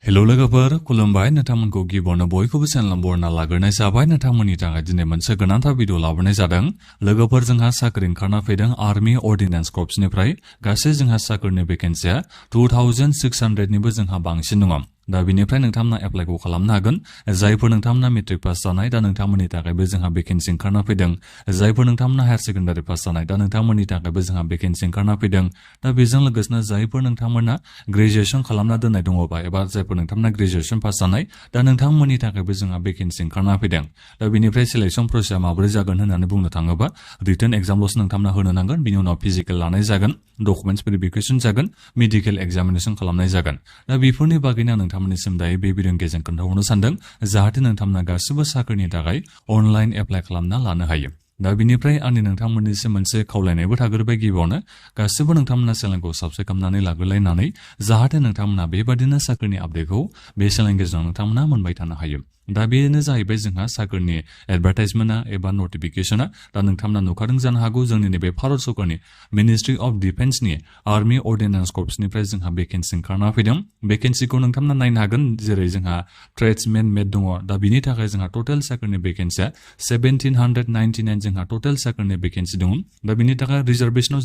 hello लोगोफोर खुलुमबाय नोंथांमोनखौ गिबियावनो बयखौबो चेनेल बरना लाग्रोनाय जाबाय नोंथांमोननि थाखाय दिनै मोनसे गोनांथार भिडिअ लाबोनाय जादों लोगोफोर जोंहा साख्रि ओंखारना फैदों आर्मी अर्डिनेन्स कर्प्सनिफ्राय गासै जोंहा साख्रिनि भेकेन्सिया 2600 निबो जोंहा बांसिन दङ दा बिनिफ्राय नोंथांमोना एप्लाइखौ खालामनो हागोन जायफोर नोंथांमोना मेट्रिक पास जानाय दा नोंथांमोननि थाखायबो जोंहा भेकेन्सि ओंखारना फैदों जायफोर नोंथांमोना हायार सेकेन्डारि पास जानाय दा नोंथांमोननि थाखायबो जोंहा भेकेन्सि ओंखारना फैदों दा बेजों लोगोसेनो जायफोर नोंथांमोना ग्रेजुएसन खालामना दोननाय दङबा एबा जायफोर नोंथांमोना ग्रेजुएसन पास जानाय दा नोंथांमोननि थाखायबो जोंहा भेकेन्सि ओंखारना फैदों दा बिनिफ्राय सिलेक्सन प्रसेसआ माबोरै जागोन होननानै बुंनो थाङोबा रिटेन एग्जामल'सो नोंथांमोना होनो नांगोन बिनि उनाव फिजिकेल लानाय जागोन डकुमेन्टस भेरिफिकेसन जागोन मेडिकेल एग्जामिनेसन खालामनाय जागोन दा बेफोरनि बागैनो आं नोंथांमोननिसिम दायो बे भिडिअनि गेजेरजों खोन्थाहरनो सानदों जाहाथे नोंथांमोना गासिबो साख्रिनि थाखाय अनलाइन एप्लाइ खालामना लानो हायो दा बिनिफ्राय आंनि नोंथांमोननिसिम मोनसे खावलायनायबो थाग्रोबाय गिबियावनो गासिबो नोंथांमोना चेनेलखौ साबस्क्राइब खालामनानै लाग्रोलायनानै जाहाथे नोंथांमोना बेबादिनो साख्रिनि आपडेटखौ बे चेनेलनि गेजेरजों नोंथांमोना मोनबाय थानो हायो दा बेनो जाहैबाय जोंहा साख्रिनि एडभार्टाइजमेन्टआ एबा नटिफिकेशना दा नोंथांमोना नुखादों जानो हागौ जोंनि नैबे भारत सरकारनि मिनिस्ट्रि अफ डिफेन्सनि आर्मी अर्डिनेन्स कर्प्सनिफ्राय जोंहा भेकेन्सि ओंखारना फैदों भेकेन्सिखौ नोंथांमोना नायनो हागोन जेरै जोंहा ट्रेड्समेन मेट दङ दा बिनि थाखाय जोंहा टटेल साख्रिनि भेकेन्सिया 1799 जोंहा टटेल साख्रिनि भेकेन्सि दङ दा बिनि थाखाय रिजार्भेसनाव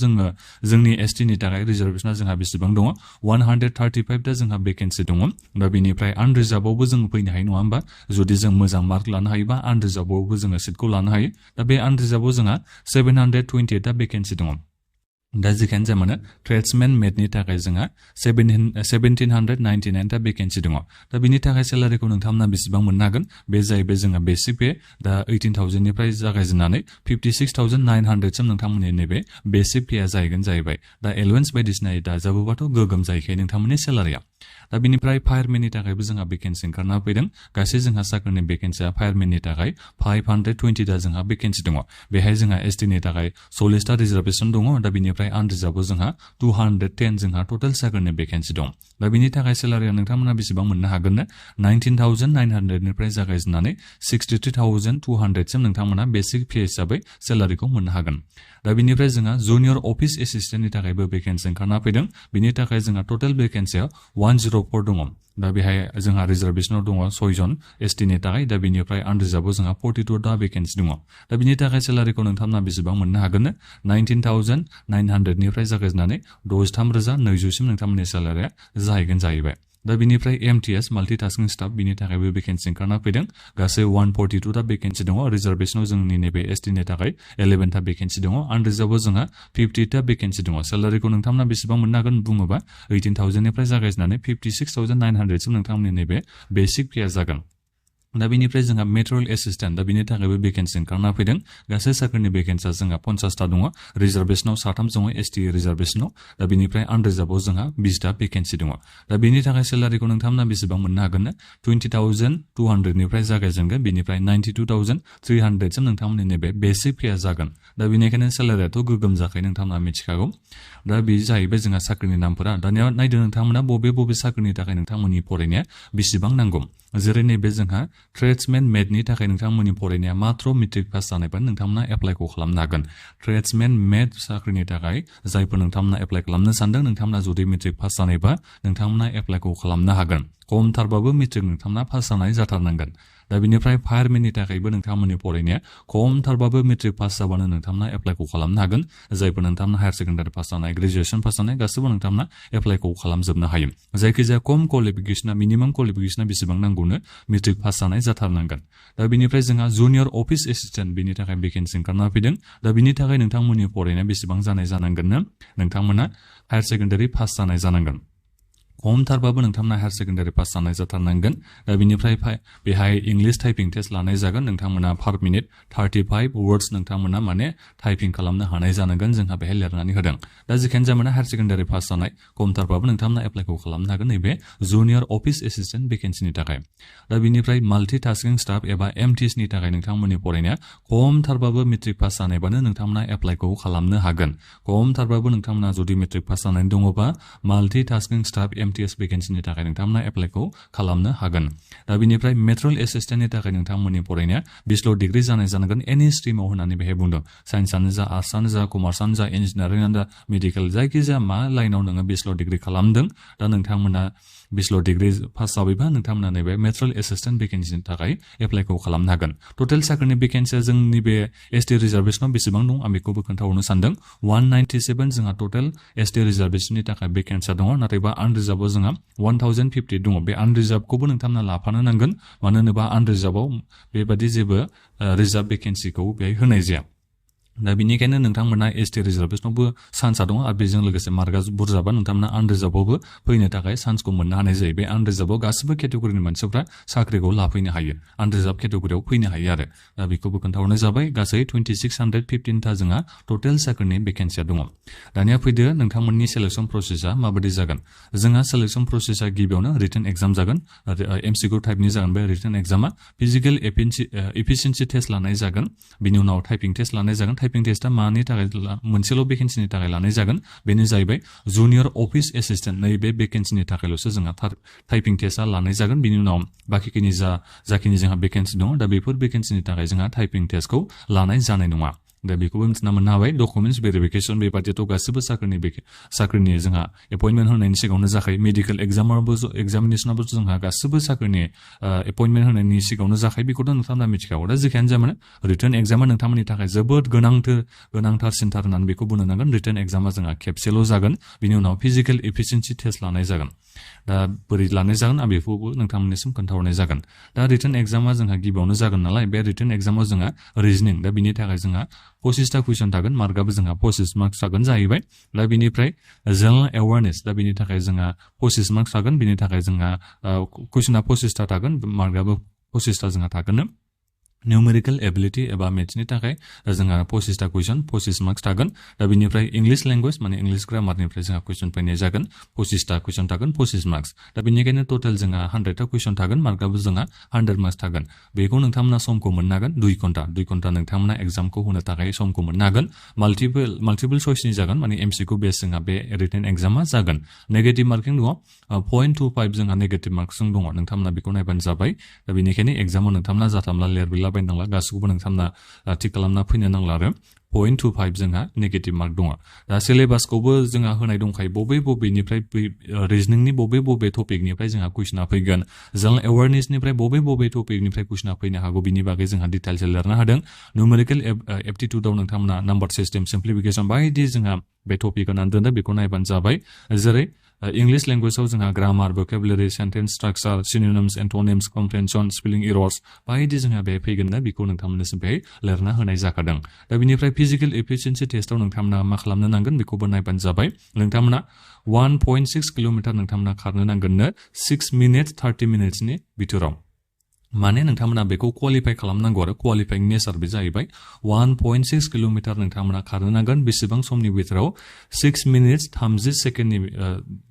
जोंनि एसटि नि थाखाय रिजार्भेसना जोंहा बेसेबां दङ 135 दा जोंहा भेकेन्सि दङ दा बिनिफ्राय आनरिजार्भआवबो जों फैनो हायो नङा होमबा जुदि जों मोजां मार्क लानो हायोबा आनरिजार्भआवबो जोङो सिटखौ लानो हायो दा बे आनरिजार्भआव जोंहा 728 दा भेकेन्सि दङ दा जिखियानो जाया मानो ट्रेड्समेन मेटनि थाखाय जोंहा 1799 दा भेकेन्सि दङ दा बिनि थाखाय सेलारिखौ नोंथांमोना बेसेबां मोननो हागोन बे जाहैबाय जोंहा बेसिक पे दा 18,000 निफ्राय जागायजेननानै 56,900 सिम नोंथांमोननि नैबे बेसिक पेआ जाहैबाय दा एलवेन्स बायदिसिना दाजाबोबाथ' गोगोम जाहैखायो नोंथांमोननि सेलारिया दा बिनिफ्राय फायारमेननि थाखायबो जोंहा भेकेन्सि ओंखारना फैदों गासै जोंहा साख्रिनि भेकेन्सिया फायारमेननि थाखाय 520 दा जोंहा भेकेन्सि दङ बेहाय जोंहा एसटि नि थाखाय 40 ता रिजार्भेसन दङ दा बिनिफ्राय आनरिजार्भआव जोंहा 210 जोंहा टटेल साख्रिनि भेकेन्सि दं दा बिनि थाखाय सेलारिया नोंथांमोना बेसेबां मोननो हागोन 19,900 निफ्राय जागायजेननानै 63,200 सिम नोंथांमोना बेसिक पे हिसाबै सेलारिखौ मोननो हागोन दा बिनिफ्राय जोंहा जुनियर अफिस एसिस्टेन्टनि थाखायबो भेकेन्सि ओंखारना फैदों बिनि थाखाय जोंहा टटेल भेकेन्सिया 104 दङ दा बेहाय जोंहा रिजार्भेसनाव दङ 6 जन एसटि नि थाखाय दा बिनिफ्राय आनरिजार्भआव जोंहा 42 दा भेकेन्सि दङ दा बिनि थाखाय सेलारिखौ नोंथांमोना बेसेबां मोननो हागोन 19,900 निफ्राय जागायजेननानै 63,200 सिम नोंथांमोननि सेलारिया जाहैबाय दा बिनिफ्राय एमटिएस माल्टिटास्किं स्टाफ बिनि थाखायबो भेकेन्सि ओंखारना फैदों गासै 142 दा भेकेन्सि दङ रिजार्भेसनाव जोंनि नैबे एसटि नि थाखाय 11 ता भेकेन्सि दङ आनरिजार्भआव जोंहा 50 ता भेकेन्सि दङ सेलारिखौ नोंथांमोना बेसेबां मोननो हागोन बुङोबा 18,000 निफ्राय जागायजेननानै 56,900 सिम नोंथांमोननि नैबे बेसिक पेआ जागोन दा बिनिफ्राय जोंहा मेटेरियेल एसिस्टेन्ट दा बिनि थाखायबो भेकेन्सि ओंखारना फैदों गासै साख्रिनि भेकेन्सिया जोंहा 50 ता दङ रिजार्भेसनाव 3 दङ एसटि रिजार्भेसनाव दा बिनिफ्राय आनरिजार्भआव जोंहा 20 ता भेकेन्सि दङ दा बिनि थाखाय सेलारिखौ नोंथांमोना बेसेबां मोननो हागोन 20,200 निफ्राय जागायजेनगोन बिनिफ्राय 92,300 सिम नोंथांमोननि नैबे बेसिक पेआ जागोन दा बेनिखायनो सेलारियाथ' गोगोम जाखायो नोंथांमोना मिथिखागौ दा बे जाहैबाय जोंहा साख्रिनि नामफोरा दानिया नायदो नोंथांमोना बबे साख्रिनि थाखाय नोंथांमोननि फरायनाया बेसेबां नांगौ जेरै नैबे जोंहा ट्रेड्समेन मेटनि थाखाय नोंथांमोननि फरायनाया मात्र मेट्रिक पास जानायबा नोंथांमोना एप्लाइखौ खालामनो हागोन ट्रेड्समेन मेट साख्रिनि थाखाय जायफोर नोंथांमोना एप्लाइ खालामनो सानदों नोंथांमोना जुदि मेट्रिक पास जानायबा नोंथांमोना एप्लाइखौ खालामनो हागोन खमथारबाबो मेट्रिक नोंथांमोना पास जानाय जाथारनांगोन दा बिनिफ्राय फायारमेननि थाखायबो नोंथांमोननि फरायनाया खमथारबाबो मेट्रिक पास जाबानो नोंथांमोना एप्लाइखौ खालामनो हागोन जायफोर नोंथांमोना हायार सेकेन्डारि पास जानाय ग्रेजुएसन पास जानाय गासिबो नोंथांमोना एप्लाइखौ खालामजोबनो हायो जायखिजाया खम क्वालिफिकेसना मिनिमाम क्वालिफिकेसना बेसेबां नांगौनो मेट्रिक पास जानाय जाथारनांगोन दा बिनिफ्राय जोंहा जुनियर अफिस एसिस्टेन्ट बिनि थाखाय भेकेन्सि ओंखारना फैदों दा बिनि थाखाय नोंथांमोननि फरायनाया बेसेबां जानाय जानांगोन नोंथांमोना हायार सेकेन्डारि पास जानाय जानांगोन खमथारबाबो नोंथांमोना हायार सेकेन्डारि पास जानाय जाथारनांगोन दा बिनिफ्राय बेहाय इंलिश टाइपिं टेस्ट लानाय जागोन नोंथांमोना पार मिनिट 35 वर्ड्स नोंथांमोना माने टाइपिं खालामनो हानाय जानांगोन जोंहा बेहाय लिरनानै होदों दा जिखियानो जाया हायार सेकेन्डारि पास जानाय खमथारबाबो नोंथांमोना एप्लाइखौ खालामनो हागोन नैबे जुनियर अफिस एसिस्टेन्ट भेकेन्सिनि थाखाय दा बिनिफ्राय माल्टिटास्किं स्टाफ एबा एमटिएसनि थाखाय नोंथांमोननि फरायनाया खमथारबाबो मेट्रिक पास जानायबानो नोंथांमोना एप्लाइखौ खालामनो हागोन खमथारबाबो नोंथांमोना जुदि मेट्रिक पास जानानै दङबा माल्टिटास्किं स्टाफ MTS भेकेन्सिनि थाखाय नोंथांमोना एप्लाइखौ खालामनो हागोन दा बिनिफ्राय मेट्रल एसिस्टेन्टनि थाखाय नोंथांमोननि फरायनाया 20 डिग्री जानाय जानांगोन एनि स्ट्रिमाव होननानै बेहाय बुंदों साइन्सआनो जा आर्ट्सआनो जा कमार्सआनो जा इन्जिनियारिंआनो जा मेडिकेल जायखिजाया मा लाइनाव नोङो 20 डिग्री खालामदों दा नोंथांमोना 20 डिग्री पास जाबायबा नोंथांमोना नैबे मेट्रल एसिस्टेन्ट भेकेन्सिनि थाखाय एप्लाइखौ खालामनो हागोन टटेल साख्रिनि भेकेन्सिया जोंनि बे एसटी रिजार्भेसनाव बेसेबां दं आं बेखौबो खोन्थाहरनो सानदों 197 जोंहा टटेल एसटी रिजार्भेसननि थाखाय भेकेन्सिया दङ नाथायबा आनरिजार्भआव जोंहा 1050 दङ बे आनरिजार्भखौबो नोंथांमोना लाफानो नांगोन मानो होनोबा आनरिजार्भआव बेबादि जेबो रिजार्भ भेकेन्सिखौ बेहाय होनाय जाया दा बिनिखायनो नोंथांमोना एसटी रिजार्भेसनावबो चान्सआ दङ आरो बेजों लोगोसे मार्कआ बुरजाबा नोंथांमोना आनरिजार्भआवबो फैनो थाखाय चान्सखौ मोननो हानाय जायो बे आनरिजार्भआव गासिबो केटेगरिनि मानसिफ्रा साख्रिखौ लाफैनो हायो आनरिजार्भ केटेगरियाव फैनो हायो आरो दा बेखौबो खोन्थाहरनाय जाबाय गासै 2615 था जोंहा टटेल साख्रिनि भेकेन्सिया दङ दानिया फैदो नोंथांमोननि सेलेक्सन प्रसेसआ माबायदि जागोन जोंहा सेलेक्सन प्रसेसआ गिबियावनो रिटेन एग्जाम जागोन एमसिकिउ टाइपनि जागोन बे रिटेन एग्जामा फिजिकेल एफिसिएन्सि टेस्ट लानाय जागोन बिनि उनाव टाइपिं टेस्ट लानाय जागोन टाइपिं टेस्टआ मानि थाखाय मोनसेल' भेकेन्सिनि थाखाय लानाय जागोन बेनो जाहैबाय जुनियर अफिस एसिस्टेन्ट नैबे भेकेन्सिनि थाखायल'सो जोंहा टाइपिं टेस्टआ लानाय जागोन बिनि उनाव बाखिखिनि जाखिनि जोंहा भेकेन्सि दङ दा बेफोर भेकेन्सिनि थाखाय जोंहा टाइपिं टेस्टखौ लानाय जानाय नङा दा बेखौबो मिथिना मोननो हाबाय डकुमेन्टस भेरिफिकेसन बेबादिथ' गासिबो साख्रिनि जोंहा एपइन्टमेन्ट होनायनि सिगाङावनो जाखायो मेडिकेल एग्जामिनेसनाबो जोंहा गासिबो साख्रिनि एपइन्टमेन्ट होनायनि सिगाङावनो जाखायो बेखौथ' नोंथांमोना मिथिखागौ दा जेखियानो जाया मानो रिटेन एग्जामा नोंथांमोननि थाखाय जोबोद गोनांथारसिनथार होननानै बेखौ बुंनो नांगोन रिटेन एग्जामा जोंहा खेबसेल' जागोन बिनि उनाव फिजिकेल एफिसिएन्सि टेस्ट लानाय जागोन दा बोरै लानाय जागोन आं बेखौबो नोंथांमोननिसिम खोन्थाहरनाय जागोन दा रिटेन एग्जामा जोंहा गिबियावनो जागोन नालाय बे रिटेन एग्जामाव जोंहा रिजनिं दा बिनि थाखाय जोंहा 25टा कुइसन थागोन मार्कआबो जोंहा 25 मार्क्स थागोन जाहैबाय दा बिनिफ्राय जेनेरेल एवारनेस दा बिनि थाखाय जोंहा 25 मार्क्स थागोन बिनि थाखाय जोंहा कुइसना 25टा थागोन मार्कआबो 25टा जोंहा थागोन न्यूमेरिकल एबिलिटी एबा मेथ्सनि थाखाय जोंहा 25टा कुइसन 25 मार्क्स थागोन दा बिनिफ्राय इंलिश लैंग्वेज माने इंलिश ग्रामारनिफ्राय जोंहा कुइसन फैनाय जागोन 25टा कुइसन थागोन 25 मार्क्स दा बिनिखायनो टटेल जोंहा 100टा कुइसन थागोन मार्कआबो जोंहा 100 मार्क्स थागोन बेखौ नोंथांमोना समखौ मोननो हागोन 2 घन्टा नोंथांमोना एग्जामखौ होनो थाखाय समखौ मोननो हागोन माल्टिपल चॉइसनि जागोन माने एमसिकिउ बेस जोंहा बे रिटेन एग्जामा जागोन नेगेटिभ मार्किं दङ 0.25 जोंहा नेगेटिभ मार्क्सजों दङ नोंथांमोना बेखौ नायबानो जाबाय दा बिनिखायनो एग्जामाव नोंथांमोना जाथामला लिरबिला बायनांला गासैखौबो नोंथांमोना थिक खालामना फैनो नांला आरो 0.25 जोंहा नेगेटिभ मार्क दङ दा सिलेबासखौबो जोंहा होनाय दंखायो बबेनिफ्राय रिजनिंनि बबे टपिकनिफ्राय जोंहा कुइसना फैगोन जेनेरेल एवारनेसनिफ्राय बबे टपिकनिफ्राय कुइसना फैनो हागौ बिनि बागै जोंहा डिटेल्स लिरनो हादों न्यूमेरिकल एप्टिट्युडआव नोंथांमोना नाम्बार सिस्टेम सिम्प्लिफिकेसन बायदि जोंहा बे टपिक होनानै दोनदों बेखौ नायबानो जाबाय जेरै इंलिश लैंग्वेजाव जोंहा grammar vocabulary sentence structure synonyms antonyms comprehension spelling errors बायदि जोंहा बे फैगोन ना बेखौ नोंथांमोननिसिम बेहाय लिरना होनाय जाखादों दा बिनिफ्राय फिजिकेल एफिसिएन्सि टेस्टआव नोंथांमोना मा खालामनो नांगोन बेखौबो नायबानो जाबाय नोंथांमोना 1.6 किल'मिटार नोंथांमोना खारनो नांगोननो 6 मिनिट्स 30 मिनिट्सनि बिथोराव माने नोंथांमोना बेखौ क्वालिफाइ खालामनांगौ आरो क्वालिफाइं नेचार बे जाहैबाय 1.6 किल'मिटार नोंथांमोना खारनो नांगोन बेसेबां समनि बिथोराव 6 मिनिट्स 30 सेकेन्डनि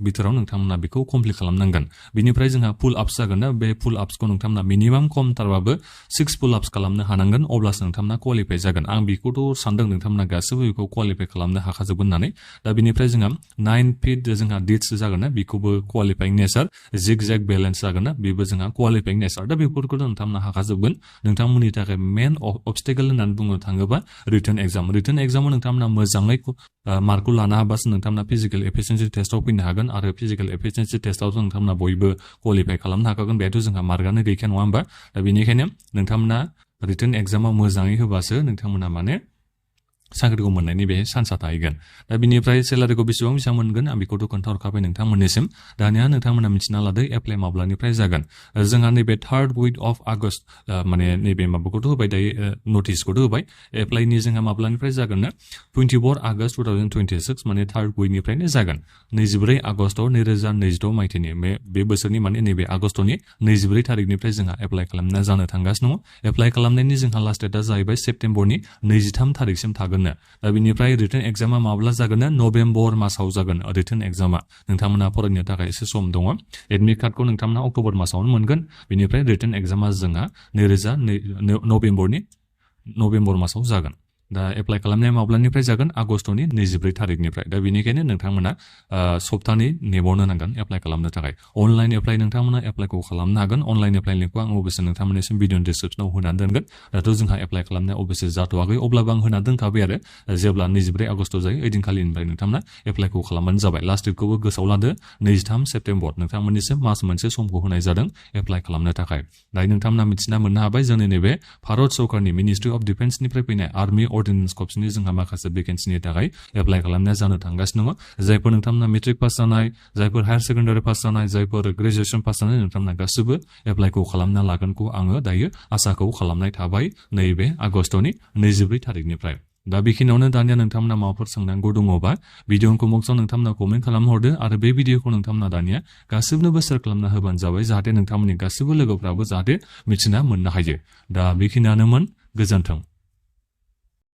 बिथोराव नोंथांमोना बेखौ कमप्लिट खालामनांगोन बिनिफ्राय जोंहा पुल आप्स जागोन ना बे पुल आप्सखौ नोंथांमोना मिनिमाम खमथारबाबो 6 पुल आप्स खालामनो हानांगोन अब्लासो नोंथांमोना क्वालिफाइ जागोन आं बेखौथ' सानदों नोंथांमोना गासैबो बेखौ क्वालिफाइ खालामनो हाखाजोबगोन होननानै दा बिनिफ्राय जोंहा 9 फिट जोंहा डिट्स जागोन ना बेखौबो क्वालिफाइं नेचार जिग जैग बेलेन्स जागोन ना बेबो जोंहा क्वालिफाइं नेचार दा बेफोरखौ नोंथांमोना हाखाजोबगोन नोंथांमोननि थाखाय मेन अबस्टेकल होननानै बुंनो थाङोबा रिटेन एग्जामाव नोंथांमोना मोजाङै मार्कखौ लानो हाबासो नोंथांमोना फिजिकेल एफिसिएन्सि टेस्टआव फैनो हागोन आरो फिजिकेल एफिसिएन्सि टेस्टआव नोंथांमोना बयबो क्वालिफाइ खालामनो हाखागोन बेहायथ' जोंहा मार्कआनो गैखाया नङा होमबा दा बेनिखायनो नोंथांमोना रिटेन एग्जामाव मोजाङै होबासो नोंथांमोना माने साख्रिखौ मोननायनि बे चान्सआ थाहैगोन दा बिनिफ्राय सेलारिखौ बेसेबां मोनगोन आं बेखौथ' खोन्थाहरखाबाय नोंथांमोननिसिम दानिया नोंथांमोना मिथिना लादो एप्लाइ माब्लानिफ्राय जागोन जोंहा नैबे 3rd week of August माने नैबे माबाखौथ' होबाय दायो नटिसखौथ' होबाय एप्लाइनि जोंहा माब्लानिफ्राय जागोन 24 August 2026 माने 3rd weekनिफ्रायनो जागोन 24 आगष्ट 2026 मायथाइनि बे बोसोरनि माने नैबे आगष्टनि 24 थारिखनिफ्राय जोंहा एप्लाइ खालामना जानो थांगासिनो दङ एप्लाइ खालामनायनि जोंहा लास्ट डेटआ जाहैबाय सेप्तेम्बरनि 23 थारिखसिम थागोन दा बिनिफ्राय रिटेन एग्जामा माब्ला जागोन नभेम्बर मासाव जागोन रिटेन एग्जामा नोंथांमोना फरायनो थाखाय एसे सम दङ एडमिट कार्डखौ नोंथांमोना अक्ट'बर मासावनो मोनगोन बिनिफ्राय रिटेन एग्जामा जोंहा नभेम्बर मासाव जागोन दा एप्लाइ खालामनाया माब्लानिफ्राय जागोन आगस्टनि 24 थारिखनिफ्राय दा बेनिखायनो नोंथांमोना सप्ताहनि नेबावनो नांगोन एप्लाइ खालामनो थाखाय अनलाइन एप्लाइ नोंथांमोना एप्लाइखौ खालामनो हागोन अनलाइन एप्लाइ लिंकखौ आं अबेसे नोंथांमोननिसिम भिडिअ डिसक्रिपसनाव होनानै दोनगोन दाथ' जोंहा एप्लाइ खालामनाया अबेसे जाथ'वाखै अब्लाबो आं होना दोनखाबाय आरो जेब्ला 24 आगस्ट जायो ओइदिनखालिनिफ्राय नोंथांमोना एप्लाइखौ खालामबानो जाबाय लास्ट डेटखौबो गोसोआव लादो 23 सेप्तेम्बर नोंथांमोननिसिम मास मोनसे समखौ होनाय जादों एप्लाइ खालामनो थाखाय दायो नोंथांमोना मिथिना मोननो हाबाय जोंनि नैबे भारत सरकारनि मिनिस्ट्रि अफ डिफेन्सनिफ्राय फैनाय आर्मि अर्डिनेन्स कर्प्सनि जोंहा माखासे भेकेन्सिनि थाखाय एप्लाइ खालामनाया जानो थांगासिनो दङ जायफोर नोंथांमोना मेट्रिक पास जानाय जायफोर हायार सेकेन्डारि पास जानाय जायफोर ग्रेजुवेसन पास जानाय नोंथांमोना गासिबो एप्लाइखौ खालामना लागोनखौ आङो दायो आसाखौ खालामनाय थाबाय नैबे आगस्टनि 24 थारिखनिफ्राय दा बेखिनियावनो दानिया नोंथांमोना माबाफोर सोंनांगौ दङबा भिडिअखौ बक्सआव नोंथांमोना कमेन्ट खालामहरदो आरो बे भिडिअखौ नोंथांमोना दानिया गासिबनोबो शेयार खालामना होबानो जाबाय जाहाथे नोंथांमोननि गासिबो लोगोफ्राबो जाहाथे मिथिना मोननो हायो दा बेखिनियानोमोन गोजोन्थों